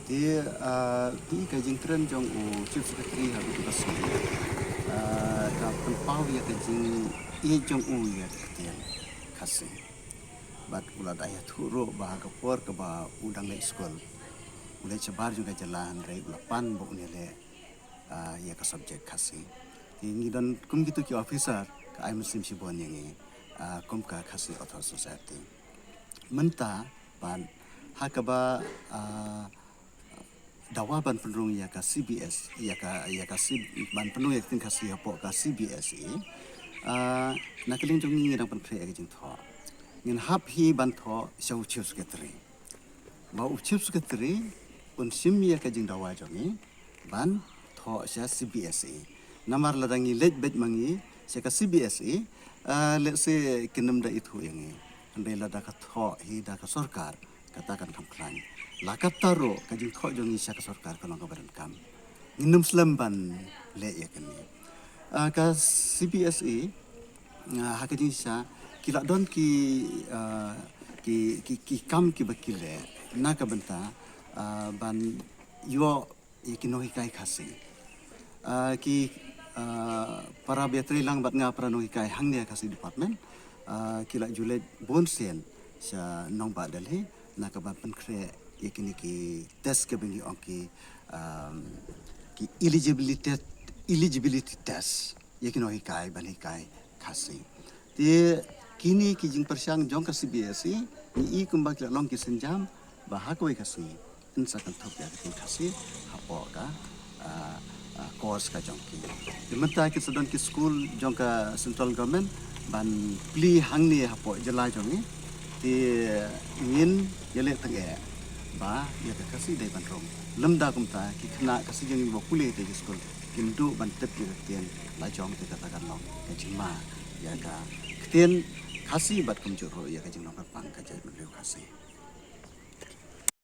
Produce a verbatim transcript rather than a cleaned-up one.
Te, ah, te ka jingkren jong u Chief Secretary ha kata ka sngi, ah, ka pynpaw ïa ka jingïeit jong u ïa ka ktien Khasi. Bad u la da ïathuh ruh ba ha ka por kaba u dang leit skul, u leit shabar jong ka jylla, hynrei u la pan ba un ïaleh, ah, ïa ka subject Khasi. Te ngi don kum kitu ki officer ka ai mynsiem shibun ïa ngi, ah, kum ka Khasi Author Society. Mynta pat ha kaba, ah, dawa ban pynrung ïa ka C B S, ïa ka, ïa ka C-, ban pynrung ïa ka ktien Khasi hapoh ka C B S E, ah, na ka liang jong ngi ngi dang pynkhreh ïa ka jingthoh. Ngin hap hi ban thoh sha u Chief Secretary, ba u Chief Secretary un shim ïa ka jingdawa jong ngi ban thoh sha C B S E. Namar lada ngi leit beit ma ngi sha ka C B S E, ah, let's say kin ym da ithuh ïa ngi, hynrei lada ka thoh hi da ka sorkar, kata kan kham khlaiñ. La katta ruh ka jingthoh jong ngi sha ka sorkar ka long kaba donkam. Ngin ym slem ban leh ïa kane. Ah, ka C B S E, ah, ha ka jingshisha ki la don ki, ah, ki, ki, ki kam kiba ki leh na ka bynta, ah, ban ïoh ïa ki nonghikai Khasi. Ah, ki, ah, para ba ïatreilang bad nga para nonghikai hangne ha Khasi Department, ah, ki la ju leit bun sien sha nongbah Delhi na ka ban pynkhreh ïa kine ki test kaba ngi ong ki, um, ki eligibility, eligibility test ïa ki nonghikai ban hikai Khasi. Te kine ki jingpyrshang jong ka C B S E, ngi i kumba ki la long ki sienjam ba ha kawei ka sngi yn sa kynthup ïa ka ktien Khasi hapoh ka, ah, ah, course ka jong ki. Te mynta ki sa don ki skul jong ka central government ban plie hangne hapoh jylla jong ngi. Te ngin ïaleh tyngeh ba ïa ka Khasi dei ban rung. Lymda kumta ki khynnah Khasi jong ngi ba pule te ki skul kin duh ban tip ïa ka ktien la jong, te kata kan long ka jingma ïa ka ktien Khasi bad kumjuh ruh ïa ka jinglong kyrpang ka jaitbynriew Khasi.